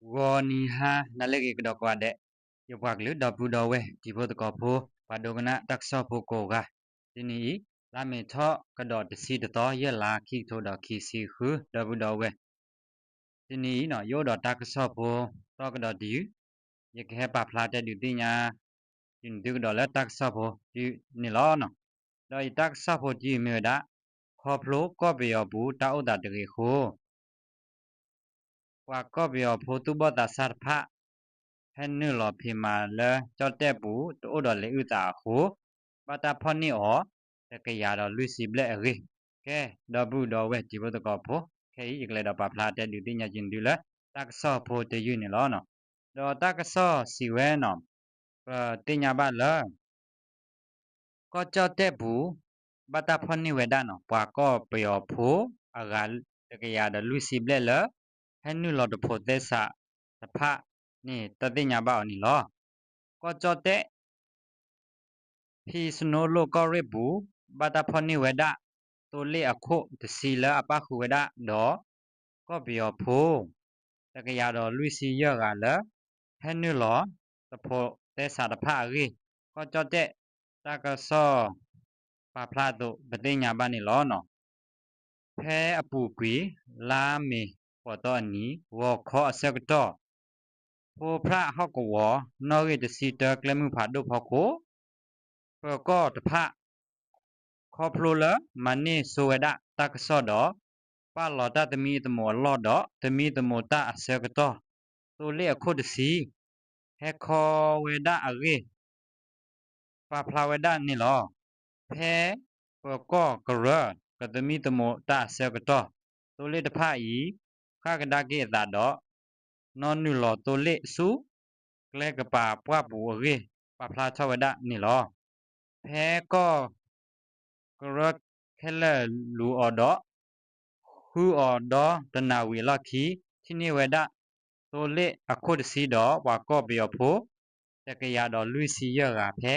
ဂီၤနံၤဟါနၤလၢအဂ့ၤကဒီးကိးဂၤဒဲး, ယပှၤကလုာ်ဒီပုၢ်ဒီဝဲၢ်တံၤဖိသကိးဖိ ပှၤဒိကနၣ်တၢ်ကစီၣ်ဖိကိးဂၤ, တနံၤအံၤ လါမ့ၤထီၣ်ကဒီးတဆံတသီ ယဲၢ်လါ ခံကထိဒီးခံဆံဃု ဒီပုၢ်ဒီဝဲၢ် တနံၤအံၤ ယအိၣ်ဒီးတၢ်ကစီၣ်ဖိသီကဒီးတယုၢ်, ယကဟဲပာ်ဖျါတဲဒုးသ့ၣ်ညါ ယနုာ်သုကဒီးလၢတၢ်ကစီၣ်ဖိတယုၢ်န့ၣ်လီၤ. ဒီးယတၢ်ကစီၣ်ဖိတယုၢ်မ့ၢ်ဝဲဒၣ် ခီဖျိကီၢ်ပယီၤပူၤတၢ်အိၣ်သးတဂ့ၤအဃိ ပှၤကီၢ်ပယီၤဖိသူၣ်ဘီၣ်သးစၢ်တဖၣ် ဟဲနုာ်လီၤဖံးမၤလၢကၠီၣ်တဲၣ်ပူၤ တအိၣ်ဒီးလံာ်အုၣ်သးအဃိ ဘၣ်တၢ်ဖီၣ်န့ၢ်အီၤ တကယၤဒီးလွံၢ်ဆံဘျဲၣ်အဂ့ၢ်, ကဲ ဒီပုၢ်ဒီဝဲၢ်တံၤဖိသကိးဖိ ခဲအံၤ ယကလဲၤဒီးပာ်ဖျါတဲဒုးသ့ၣ်ညါက့ၤသုလၢ တၢ်ကစီၣ်ဖိတယုၢ်န့ၣ်လီၤ. ဒီးတၢ်ကစီၣ်စံးဝဲန့ၣ် ပသ့ၣ်ညါဘၣ်လၢ ကီၢ်ကၠီၣ်တဲၣ်ပူၤ ဘၣ်တၢ်ဖီၣ်န့ၢ်ဝဲဒၣ်န့ၣ် ပှၤကီၢ်ပယီၤဖိအဂၤတကယၤဒီးလွံၢ်ဆံဘျဲၣ်လၢ ဟဲနုာ်လီၤတဖိးသဲစးတဖၣ်န့ၣ် တၢ်သ့ၣ်ညါဘၣ်အီၤန့ၣ်လီၤ. ကီၢ်ကၠီၣ်တဲၣ် ဖံစနိလိၣ်ကီၢ်ရ့ၣ်ပူၤ ဘၣ်တၢ်ဖီၣ်န့ၢ်ဝဲဒၣ် သိလ့ၣ်အခိၣ်တဆံလၢအပၣ်ဃုာ်ဝဲဒၣ်ဒီး ကီၢ်ပယီၤဖိ တကယၤဒီးလွံၢ်ဆံယဲၢ်ဂၤလၢ ဟဲနုာ်လီၤတဖိးသဲစးတဖၣ်အဂ့ၢ်, ကီၢ်ကၠီၣ်တဲၣ်တၢ်ကစီၣ်ပာ်ဖျါအသိး ပသ့ၣ်ညါဘၣ်န့ၣ်လီၤ. ဖဲအပူၤကွံာ် လါမ့ၤဃိးသီအနံၤ ဂီၤခီအဆၢကတီၢ် ဖိဖြၣ်ဟီၣ်ကဝီၤ နီၣ်ဂံၢ်တဆံတၢ ကျဲမုၢ်ဖးဒိၣ်ဖီခိၣ် ပၢၤကီၢ်တဖၣ် ခီဖျိလၢမၤန့ၢ်ဆိဝဲဒၣ်တၢ်ကစီၣ်ဒီး ပာ်လီၤတၢ်သမံသမိးအလီၢ်ဒီး သမံသမိးတၢ်အဆၢကတီၢ် သိလ့ၣ်အခိၣ်တဆံ ဟဲခီဝဲဒၣ်အဂ့ၢ် ပာ်ဖျါဝဲဒၣ်န့ၣ်လီၤ. ဖဲပၢၤကီၢ်ကရၢ ကသမံသမိးတၢ်အဆၢကတီၢ် သိလ့ၣ်တဖၣ်အံၤ ဃၣ်ကဒါက့ၤအသးဒီး နီၣ်နုာ်လီၤသိလ့ၣ်ဆူ ကျဲကပၤပှၢ်ပူၤအဂ့ၢ် ပာ်ဖျါထီၣ်ဝဲဒၣ်န့ၣ်လီၤ. ဖဲကီၢ်ကရၢခဲလၢာ်လူၤအီၤဒီး ဃုအီၤဒီတနၣ်ဝံၤအလီၢ်ခံ ထံၣ်န့ၢ်ဝဲဒၣ် သိလ့ၣ်အခိၣ်တဆံဒီး ပှၤကီၢ်ပယီၤဖိ တကယၤဒီးလွံၢ်ဆံယဲၢ်ဂၤ ဖဲ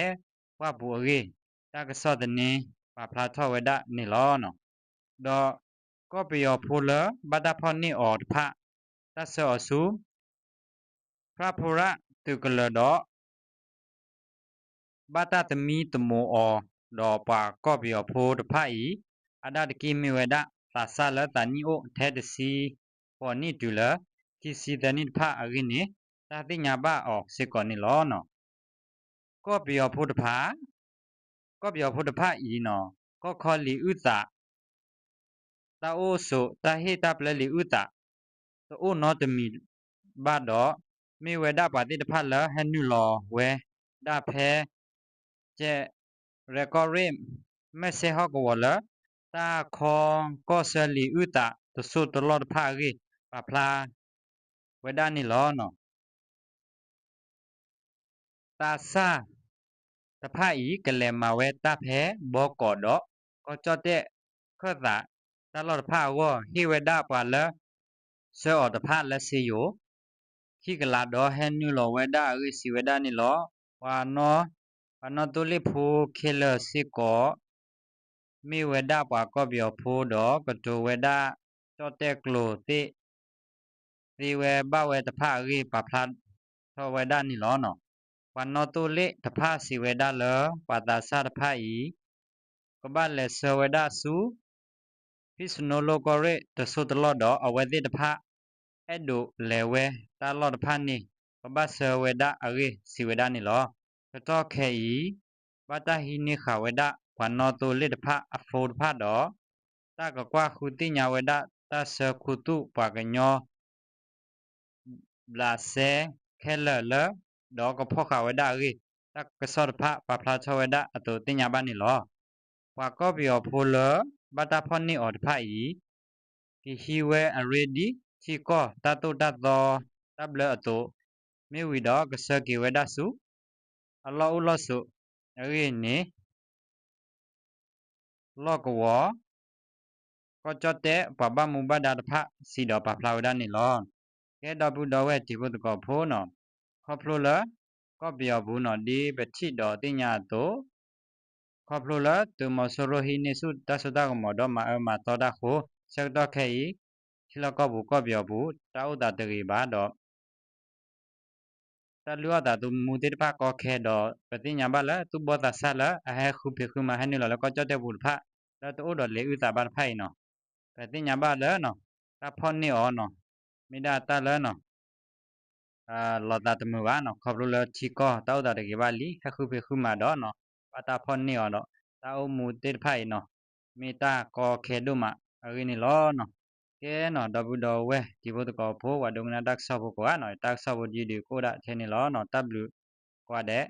ပှၢ်ပူၤအဂ့ၢ် တၢ်ကစီၣ်သန့ပာ်ဖျါထီၣ်ဝဲဒၣ်န့ၣ်လီၤ. ဒီးကီၢ်ပယီၤဖိလၢဘၣ်တၢ်ဖီၣ်န့ၢ်အီၤတဖၣ် တၢ်ဆှၢအီၤဆူ ဖြၣ်ဖိရၣ်သုးကလၢၤဒီး ဘၣ်တၢ်သမံသမိးအီၤဒီးပှၤကီၢ်ပယီၤဖိတဖၣ်အံၤ အါဒၣ်တက့ၢ်မ့ၢ်ဝဲဒၣ် သးစၢ်လၢသးနံၣ်အိၣ်ထဲတဆံဃိးနံၣ်တုၤလၢ ခံဆံသၢနံၣ်တဖၣ်အဂ့ၢ်န့ၣ် တၢ်သ့ၣ်ညါဘၣ်အီၤစ့ၢ်ကီးန့ၣ်လီၤ. ကီၢ်ပယီၤဖိတဖၣ် ကီၢ်ပယီၤဖိတဖၣ်အံၤန့ၣ် ကီၢ်ခီလံာ်အုၣ်သး တၢ်အိၣ်ဆိးတၢ်ဟ့ၣ်တၢ်ပျဲလံာ်အုၣ်သး တအိၣ်နီတမံၤဘၣ်ဒီး မ့ၢ်ဝဲဒၣ်ပှၤသ့ၣ်တဖၣ်လၢဟဲနုာ်လီၤဝဲဒၣ်ဖဲ ကဲ ရဲၣ်ကီၢ်ရ့ၣ် မဲၢ်စဲဟီၣ်ကဝီၤလၢ တၢ်ခီကီၢ်ဆၢလံာ်အုၣ်သးတစိၢ်တလီၢ်တဖၣ်အဂ့ၢ် ပာ်ဖျါဝဲဒၣ်န့ၣ်လီၤ. သးစၢ်တဖၣ်အံၤ ကလဲၤမၤဝဲတၢ်ဖဲဘီကီးဒီး ကီၢ်ကၠီၣ်တဲၣ်ခၢၣ်သးတၢ်လီၢ်တဖၣ်အဂီၢ် ဟ့ၣ်ဝဲဒၣ်ပှၤလၢဆှၢအီၤတဖၣ်လၢစ့ယိၤ ခံကလးဒီးဟဲနုာ်လီၤဝဲဒၣ်အဂ့ၢ်စံးဝဲဒၣ်န့ၣ်လီၤ. ပှၤနီၣ်သိလ့ၣ်ဖိခဲလၢာ်စ့ၢ်ကီး မ့ၢ်ဝဲဒၣ်ပှၤကီၢ်ပယီၤဖိဒီး ကတိၤဝဲဒၣ်ကၠီၣ်တဲၣ်ကျိၤသ့ၣ် သ့ဝဲဘၣ်ဝဲတဖၣ်အဂ့ၢ် ပာ်ဖျါထီၣ်ဝဲဒၣ်န့ၣ်လီၤ. ပှၤနီၣ်သိလ့ၣ်တဖၣ်စံးဝဲဒၣ်လၢ ပှၤသးစၢ်တဖၣ်အံၤ ကဘၣ်လဲၤဆှၢဝဲဒၣ်ဆူ ဖံစနိလိၣ်ကီၢ်ရ့ၣ်တစိၢ်တလီၢ်ဒီး အဝဲသ့ၣ်တဖၣ် အဲၣ်ဒိးလဲၤဝဲတၢ်လီၢ်တဖၣ်န့ၣ် ကဘၣ်ဆှၢဝဲဒၣ်အဂ့ၢ်စံးဝဲဒၣ်န့ၣ်လီၤ. ကတီၢ်ခဲအံၤ ဘၣ်တၢ်ဟံးန့ၢ်ဃာ်ဝဲဒၣ် ပှၤနီၣ်သိလ့ၣ်တဖၣ်အဖိတဖၣ်ဒီး တၢ်ကကွၢ်ဃုသ့ၣ်ညါဝဲဒၣ် တၢ်ဆှၢခူသူၣ်ပှၤကညီ ဘျးစဲခဲလၢာ်လၢ ဒီးကဖီၣ်ဃာ်ဝဲဒၣ်အဂ့ၢ် တၢ်ကစီၣ်တဖၣ်ပာ်ဖျါထီၣ်ဝဲဒၣ်အသိးသ့ၣ်ညါဘၣ်န့ၣ်လီၤ. ပှၤကီၢ်ပယီၤဖိလၢ ဘၣ်တၢ်ဖီၣ်န့ၢ်အီၤတဖၣ်အံၤ ကဟံးဝဲအရ့ဒံး ထံကီၢ်တၢ်သိၣ်တၢ်သီ တၢ်ဘျၢအသိး မ့ၢ်ဝံၤဒီးကဆှၢက့ၤဝဲဒၣ်ဆူ အလီၢ်အိၣ်လီၢ်ဆိး အဂ့ၢ်န့ၣ် လီၢ်ကဝီၤ ကီၢ်ကၠီၣ်တဲၣ် ပှၤဘၣ်မူဘၣ်ဒါတဖၣ် စံးဒီးပာ်ဖျါဝဲဒၣ်န့ၣ်လီၤ. ကဲဒီပုၢ်ဒီဝဲၢ်တံၤဖိသကိးဖိန့ၣ် ခီဖျိလၢ ကီၢ်ပယီၤပူၤန့ၣ် ဒ်ပထံၣ်ဒီးသ့ၣ်ညါအသိး ခီဖျိလၢသုးမီၤစိရိၤဟံးန့ၢ်ဆူၣ်တၢ်စိတၢ်ကမီၤဒီးမၤအၢမၤသီတၢ်အဃိ ဆၢကတီၢ်ခဲအံၤ ထံလီၢ်ကီၢ်ပူၤကီၢ်ပယီၤပူၤ တၢ်အိၣ်သးတဂ့ၤဘၣ်ဒီး တၢ်လုၢ်အီၣ်သးသမူသ့ၣ်တဖၣ်ကီခဲဒီး ပသ့ၣ်ညါဘၣ်လၢသူၣ်ဘီၣ်သးစၢ်လၢအဟဲဃုဖံးဃုမၤဟဲနုာ်လီၤလၢကီၢ်ကၠီၣ်တဲၣ်ပူၤတဖၣ် လၢတအိၣ်ဒီးလံာ်အုၣ်သးဘၣ်တဖၣ်အံၤနီၤ, ပသ့ၣ်ညါဘၣ်လၢနီၤ တၢ်ဖီၣ်န့ၢ်အီၤနီၤ မ့ၢ်ဒၣ်တၢ်လၢနီၤ လီၤသးတမုာ်ဘၣ်နီၤ, ခီဖျိလၢထံကီၢ်တၢ်အိၣ်သးတဂ့ၤဘၣ်လံ ဟဲဃုဖံးဃုမၤဒီးနီၤ ဘၣ်တၢ်ဖီၣ်န့ၢ်အီၤဒီး တၢ်အိၣ်မူသ့ၣ်တဖၣ်အံၤနီၤ မ့ၢ်တၢ်ကီခဲဒိၣ်မးအဂ့ၢ်န့ၣ်လီၤနီၤ. ကဲနီၤ ဒီပုၢ်ဒီဝဲၢ်တံၤဖိသကိးဖိ ပှၤဒိကနၣ်တၢ်ကစီၣ်ဖိကိးဂၤနီၤ တၢ်ကစီၣ်ဖိတယုၢ်ဒုးကအိၣ်ဒၣ်ထဲန့ၣ်လီၤနီၤ, တၢ်ဘျုးကိးဂၤဒဲး.